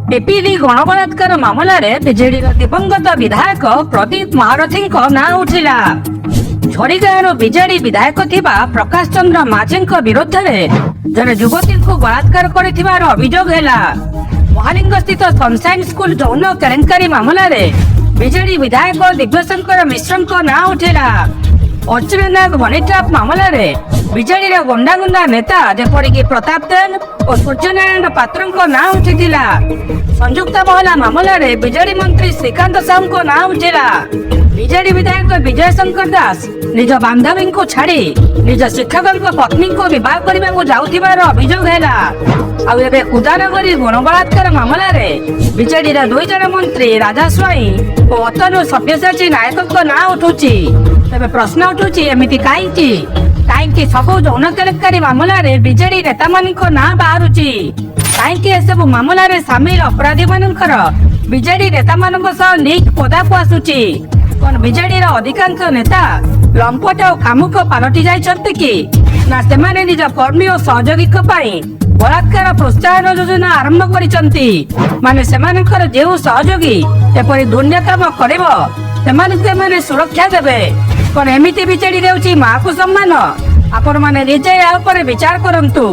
ପିପିଲି ଗଣବଳାତ୍କାର ମାମଲାରେ ବିଜେଡିର ଦିବଂଗତ ବିଧାୟକ ପ୍ରଦୀପ ମହାରଥୀଙ୍କ ନାଁ ଉଠିଲା। ଝରିଗାଁରୁ ବିଜେଡି ବିଧାୟକ ଥିବା ପ୍ରକାଶ ଚନ୍ଦ୍ର ମାଝୀଙ୍କ ବିରୁଦ୍ଧରେ ଜଣେ ଯୁବତୀଙ୍କୁ ବଳାତ୍କାର କରିଥିବାର ଅଭିଯୋଗ ହେଲା। ମହାଲିଙ୍ଗସ୍ଥିତ ସନସାଇନ୍ ସ୍କୁଲ ଯୌନ କେଳେଙ୍କାରୀ ମାମଲାରେ ବିଜେଡି ବିଧାୟକ ଦିବ୍ୟଶଙ୍କର ମିଶ୍ରଙ୍କ ନାଁ ଉଠିଲା। ଅର୍ଚ୍ଚନା ନାଗ ମନିଟ୍ରାପ ମାମଲାରେ ବିଜେଡିର ଗୁଣ୍ଡା ଗୁଣ୍ଡା ନେତା ଯେପରିକି ପ୍ରତାପ ଦେବ ଓ ସୂର୍ଯ୍ୟନାରାୟଣ ପାତ୍ରଙ୍କ ନାଁ ଉଠିଥିଲା। ସଂଯୁକ୍ତା ମହଲା ମାମଲାରେ ବିଜେଡି ମନ୍ତ୍ରୀ ଶ୍ରୀକାନ୍ତ ସାହୁଙ୍କ ନାଁ ଉଠିଲା। ବିଜେଡି ବିଧାୟକ ବିଜୟ ଶଙ୍କର ଦାସ ନିଜ ବାନ୍ଧବୀଙ୍କୁ ଛାଡି ନିଜ ଶିକ୍ଷକଙ୍କ ପତ୍ନୀଙ୍କୁ ବିବାହ କରିବାକୁ ଯାଉଥିବାର ଅଭିଯୋଗ ହେଲା। ଆଉ ଏବେ କୁଦାନଗରୀ ଗଣବଳାତ୍କାର ମାମଲାରେ ବିଜେଡିର 2 ଜଣ ମନ୍ତ୍ରୀ ରାଜା ସ୍ୱାଇଁ ଓ ଅତନୁ ସବ୍ୟସାଚୀ ନାୟକଙ୍କ ନାଁ ଉଠୁଛି। ତେବେ ପ୍ରଶ୍ନ ଉଠୁଛି, ଏମିତି କାହିଁକି? କାହିଁକି ସବୁ ଯୌନ କେଳେଙ୍କାରୀ ମାମଲାରେ ବିଜେଡି ନେତାମାନଙ୍କ ନାଁ ବାହାରୁଛି? କାହିଁକି ଏସବୁ ମାମଲାରେ ସାମିଲ ଅପରାଧୀମାନଙ୍କର ବିଜେଡି ନେତାମାନଙ୍କ ସହ ଲିଙ୍କ ପଦାକୁ ଆସୁଛି? କଣ ବିଜେଡିର ଅଧିକାଂଶ ନେତା ଲମ୍ପଟ ଓ କାମୁକ ପାଲଟି ଯାଇଛନ୍ତି କି ନା ସେମାନେ ନିଜ କର୍ମୀ ଓ ସହଯୋଗୀଙ୍କ ପାଇଁ ବଳାତ୍କାର ପ୍ରୋତ୍ସାହନ ଯୋଜନା ଆରମ୍ଭ କରିଛନ୍ତି? ମାନେ ସେମାନଙ୍କର ଯେଉଁ ସହଯୋଗୀ ଏପରି ଦୁର୍ନୀତି କାମ କରିବ, ସେମାନଙ୍କୁ ଏମାନେ ସୁରକ୍ଷା ଦେବେ। କଣ ଏମିତି ବିଜେଡି ଦେଉଛି ମାକୁ ସମ୍ମାନ? ଆପଣମାନେ ନିଜେ ଏହା ଉପରେ ବିଚାର କରନ୍ତୁ।